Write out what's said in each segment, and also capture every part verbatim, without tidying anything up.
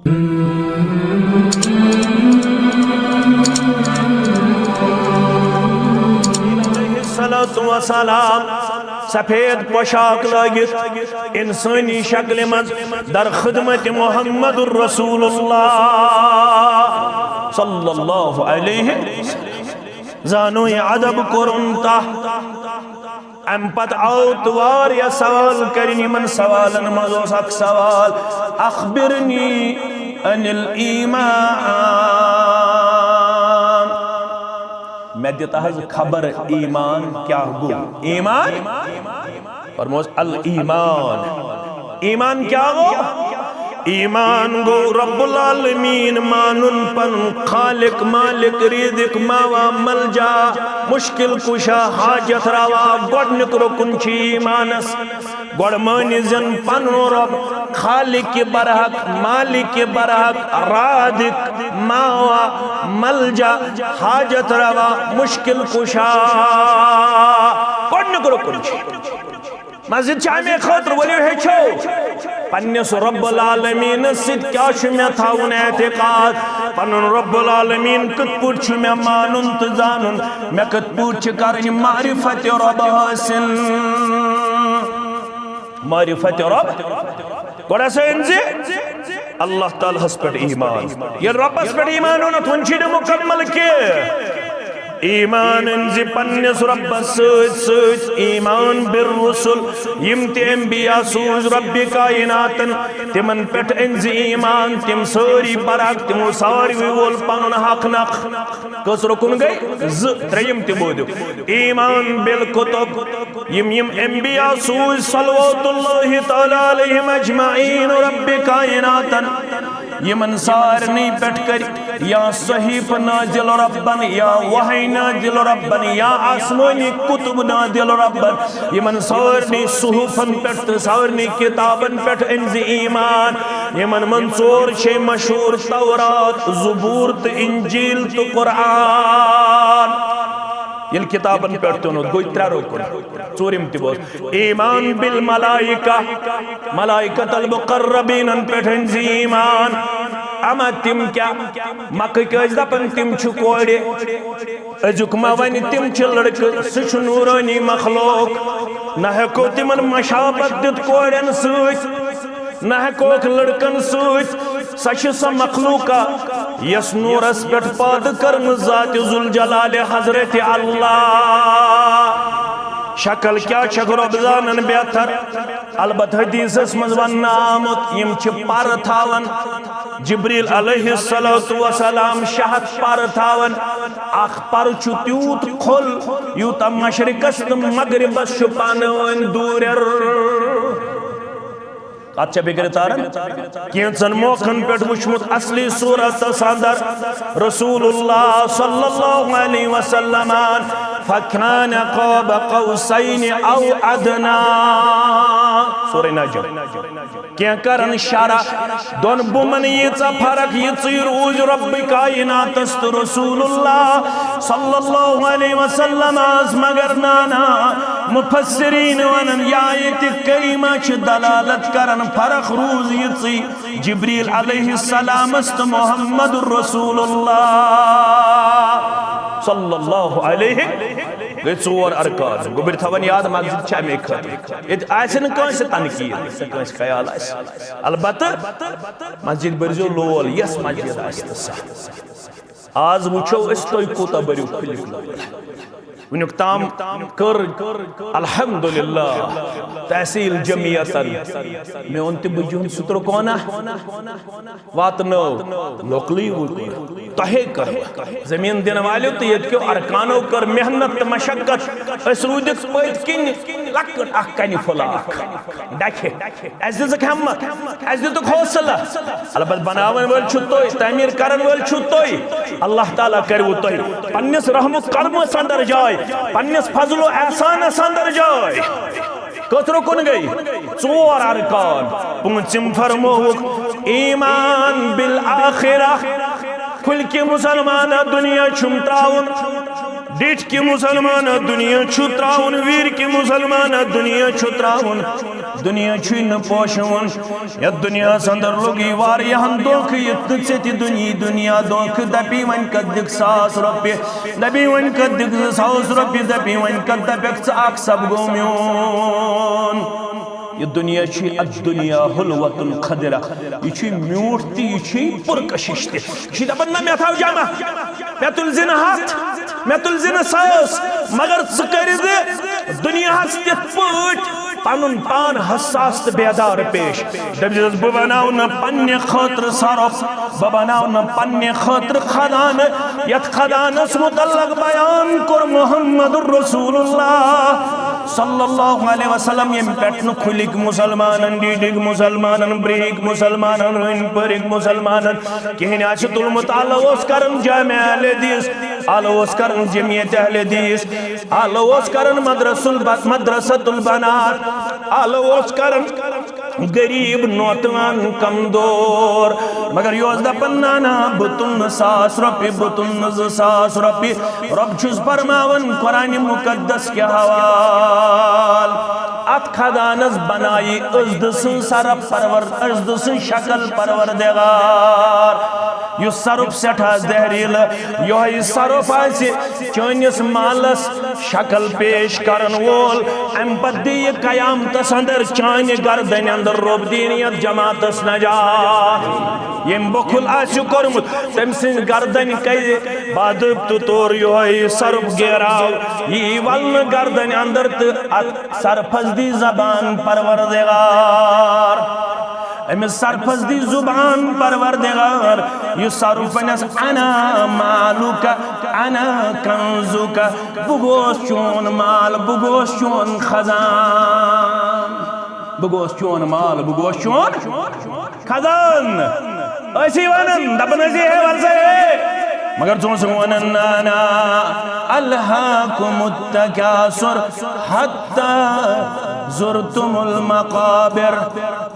علیہ الصلوۃ والسلام سفید پوشاک لٲگِتھ انسٲنی شکلہِ منٛز در خدمت محمد رسول اللہ صلی اللہ علیہ وسلم۔ زانو یہ ادب کوٚرُن تہ۔ امہِ پتہٕ آو تہٕ واریاہ سوال کرنہٕ۔ یِمن سوالن منٛز اوس اکھ سوال، "اخبرنی عن الایمان"، مےٚ دِ تہ حظ خبر، ایمان کیٛاہ گوٚو؟ ایمان؟ فرموس، الایمان۔ ایمان کیٛاہ گوٚو؟ ایمان گوٚو رب العالمین مانُن، پنُن خالق، مالک، رزق، ماوا، ملجا، مشکل کشا، حاجت روا۔ گۄڈنیُک رکن چھُ ایمانس۔ گۄڈٕ مٲنِو زن پنُن رب خالق برحق، مالک برحق، رازق، ماوا، ملجا، حاجت روا، مشکل کشا۔ گۄڈنیُک رکن چھُ۔ مسجد چھِ اَمے خٲطرٕ، ؤلِو ہیٚچھو۔ پننِس رب العالمینس سۭتۍ کیٛاہ چھُ مےٚ تھاوُن اعتقاد؟ پنُن رب العالمین کِتھ پٲٹھۍ چھُ مےٚ مانُن تہٕ زانُن؟ مےٚ کِتھ پٲٹھۍ چھِ کرٕنۍ معرفت رب حٲصِل؟ معرفت رب۔ گۄڈٕ ہسا أنۍ زِ اللہ تعالیٰ ہس پٮ۪ٹھ ایمان۔ ییٚلہِ رۄبس پٮ۪ٹھ ایمان اوٚنُتھ، وۄنۍ چھُے نہٕ مُکمل کینٛہہ۔ ایمان أنۍ زِ پننِس رۄبس سۭتۍ سۭتۍ ایمان بالرسل، یِم تہِ انبیاء سوٗز رۄبِ کائناتن، تِمن پٮ۪ٹھ أنۍ زِ ایمان۔ تِم سٲری برحق، تِمو ساروٕے وول پنُن حق نکھ۔ کٔژ رُکُن گٔے؟ زٕ۔ ترٛیٚیِم تہِ بوٗزِو، ایمان بالکتب، یِم یِم انبیاء سوٗز صلوات اللہ تعالیٰ علیہم اجمعین رۄبِ کائناتن، یِمن سارنٕے پٮ۪ٹھ کٔرۍ یا صحیفہٕ نازل رۄبن، یا وحی نازل رۄبن، یا آسمٲنی کتب نازل رۄبن، یِمن سارنٕے صحفن پٮ۪ٹھ تہٕ سارنٕے کتابن پٮ۪ٹھ أنۍ زِ ایمان۔ یِمن منٛز ژور چھِ مشہوٗر، تورات، زبور تہٕ انجیل تہٕ قرآن۔ ییٚلہِ کتابن پٮ۪ٹھ تہِ اوٚنُتھ، گوٚو ترٛےٚ رُکُن۔ ژوٗرِم تہِ بوز، ایمان بالملائکہ، ملائکۃ المقربینن پٮ۪ٹھ أنۍ زِ ایمان۔ اما تِم کیٛاہ؟ مکٕکۍ ٲسۍ دپان تِم چھِ کورِ، أزیُک ما ونہِ تِم چھِ لڑکہٕ، سُہ چھُ نورانی مخلوق، نہ ہٮ۪کو تِمن مشابت دِتھ کورٮ۪ن سۭتۍ۔ نہ ہٮ۪کوکھ لڑکن سۭتۍ۔ سۄ چھِ سۄ مخلوقہ یۄس نورس پٮ۪ٹھ پٲدٕ کٔرمٕژ ذات ذوالجلال حضرت اللہ۔ شکل کیٛاہ چھکھ رۄب زانن بہتر۔ البتہ حدیثس منٛز وننہٕ آمُت، یِم چھِ پرٕ تھاوان۔ جبریل علیہ الصلوۃ والسلام شےٚ ہتھ پرٕ تھاوان۔ اکھ پرٕ چھُ تیوٗت کھوٚل، یوٗتاہ مشرقس تہٕ مغربس چھُ پانہٕ ؤنۍ دوٗرٮ۪ر۔ اتھ چھا فکرِ تران؟ کینٛژن موقعن پٮ۪ٹھ وُچھمُت اصلی صورتس اندر رسول اللہ صلی اللہ علیہ وسلم، فکان قاب قوسین او ادنی۔ سورہ نجم۔ کینٛہہ کرن شرح، دۄن بُمن ییٖژاہ فرق، یِژٕے روٗز رۄبِ کائناتس تہٕ رسول اللہ صلی اللہ علیہ وسلمس۔ مگر نانا، مفسرین ونان، یہِ آیت کریمہ چھِ دلالت کران، فرق روٗز یِژٕے جبریل علیہ السلامس تہٕ محمد رسول اللہ صلی اللہ علیہ۔ گٔے ژور ارکان۔ گوٚبرۍ تھاوان یاد، مسجد چھِ اَمے خٲطرٕ۔ ییٚتہِ آسہِ نہٕ کٲنٛسہِ تنقید، کٲنٛسہِ خیال آسہِ۔ البتہ مسجد بٔرۍزیو لول، یۄس مسجد آسہِ تہٕ سۄ۔ آز وٕچھو أسۍ تُہۍ کوٗتاہ بٔرِو کھُلِتھ لول۔ وٕنیُک تام کٔر الحمدللہ تحصیل جمعیتن۔ مےٚ اوٚن تہِ بٕجہِ ہُنٛد سُترٕ کونہ۔ واتنٲو لوکلٕے وُکُن۔ تۄہے کٔروٕ۔ زٔمیٖن دِنہٕ والیو تہٕ ییٚتہِ کیو ارکانو کٔر محنت تہٕ مشقت۔ أسۍ روٗدِکھ پٔتۍ کِنۍ لۄکٕٹ اکھ کنہِ پھوٚل اکھ ڈکھِ۔ اَسہِ دِژٕکھ ہمت، اَسہِ دِتُکھ حوصلہٕ۔ البتہ بناون وٲلۍ چھِو تُہۍ، تعمیٖر کرن وٲلۍ چھِو تُہۍ۔ اللہ تعالیٰ کروٕ تۄہہِ پننِس رحم و کرمس اندر جاے، پننِس فضل و احسانس اندر جاے۔ کٔژ رُکُن گٔے؟ ژور ارکان۔ پوٗنٛژِم فرمووُکھ ایمان بالآخرہ۔ پھُلکہِ مُسلمانہ دُنیا چھُم ترٛاوُن، ڈیٹھکہِ مُسلمانہ دُنیا چھُ ترٛاوُن، ویٖرکہِ مُسلمانہ دُنیا چھُ ترٛاوُن۔ دُنیا چھُے نہٕ پوشوُن۔ یَتھ دُنیاہَس اندر لوٚگُے واریاہَن دھوکہٕ، یُتھ نہٕ ژےٚ تہِ دُنیاہٕے دُنیا دھوکہٕ۔ دَپی وۄنۍ کَتھ دِکھ ساس رۄپیہِ، دَپی وۄنۍ کَتھ دِکھ زٕ ساس رۄپیہِ، دَپی وۄنۍ کَتھ دَپٮ۪کھ ژٕ اَکھ سَب گوٚو میون۔ یہِ دُنیا چھُے، الدنیا حلوة خضرہ، یہِ چھُے میوٗٹھ تہِ، یہِ چھُے پُرکشش تہِ۔ یہِ چھُے دَپان، نہ، مےٚ تھاو جمع، مےٚ تُلۍ زِ نہٕ ہَتھ، مےٚ تُلۍ زِ نہٕ ساس، مگر ژٕ کٔرۍ زِ دُنیاہَس تِتھ پٲٹھۍ پنُن پان حساس تہٕ بیدار پیش۔ دٔپۍ زِس، بہٕ بناو نہٕ پننہِ خٲطرٕ سۄرُپھ، بہٕ بناو نہٕ پننہِ خٲطرٕ خزانہٕ۔ یتھ خزانس متعلق بیان کوٚر محمد رسول اللہ صلی اللہ علیہ وسلم، ییٚمہِ پٮ۪ٹھ نہٕ کھُلِکۍ مُسلمانن، ڈیٖڈِکۍ مُسلمانن، برٛہِکۍ مُسلمانن، رٔنۍ پٔرِکۍ مُسلمانن کِہیٖنۍ آسہِ تُلمُت۔ اللہ اوس کران جامع اہل حدیث، اللہ اوس کران جمعیت اہل حدیث، اللہ اوس کران مدرسہ الب-، مدرسۃ البنات، اللہ اوس کران غریب نوتوان کمزور۔ مگر یہِ اوس دپان، نہ، نہ، بہٕ تُلہٕ نہٕ ساس رۄپیہِ، بہٕ تُلہٕ نہٕ زٕ ساس رۄپیہِ۔ رۄب چھُس فرماوان قرآن مقدس کہِ حوال، اتھ خزانس بنایہِ عزتہٕ سٕنٛز سرف پرور-، عزتہٕ سٕنٛز شکل پروردگار۔ یُس سرُپھ سٮ۪ٹھاہ زہریٖلہٕ، یِہوٚے سرُپھ آسہِ چٲنِس مالس شکل پیش کرن وول، امہِ پتہٕ دِیہِ قیامتس اندر چانہِ گردنہِ اندر رۄب دِنۍ یتھ جماعتس نجات۔ ییٚمۍ بخل آسہِ کوٚرمُت، تٔمۍ سٕنٛز گردنہِ کرِ باضٲبطہٕ طور یِہوٚے سرُپھ گیراو، یی ولنہٕ گردنہِ اندر تہٕ اتھ سرپھس دی زبان پروردگار۔ أمِس سرپھس دی زبان پروردگار، یُس سرُپھ ونٮ۪س، انا مالک، انا کنزک، بہٕ گوس چون مال، بہٕ گوس چون خزان، بہٕ گوس چون مال، بہٕ گوس چون خزان۔ أسی ونان، دپان أسی، ہے ول سا ہے۔ مگر ژٕ اوسُکھ ونان، نہ، نہ، الہاکم التکاثر حتی زرتم المقابر۔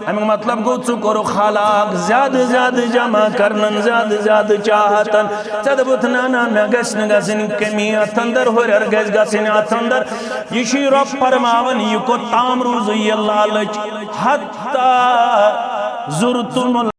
امیُک مطلب گوٚو، ژٕ کوٚرُکھ ہلاک زیادٕ زیادٕ جمع کرنن، زیادٕ زیادٕ چاہتن۔ ژےٚ دوٚپُتھ، نہ، نہ، مےٚ گژھِ نہٕ گژھٕنۍ کمی اتھ اندر، ہُرٮ۪ر گژھِ گژھٕنۍ اتھ اندر۔ یہِ چھُے رۄب فرماوان، یہِ کوٚت تام روٗزٕے یہِ لالچ؟ حتی زرتم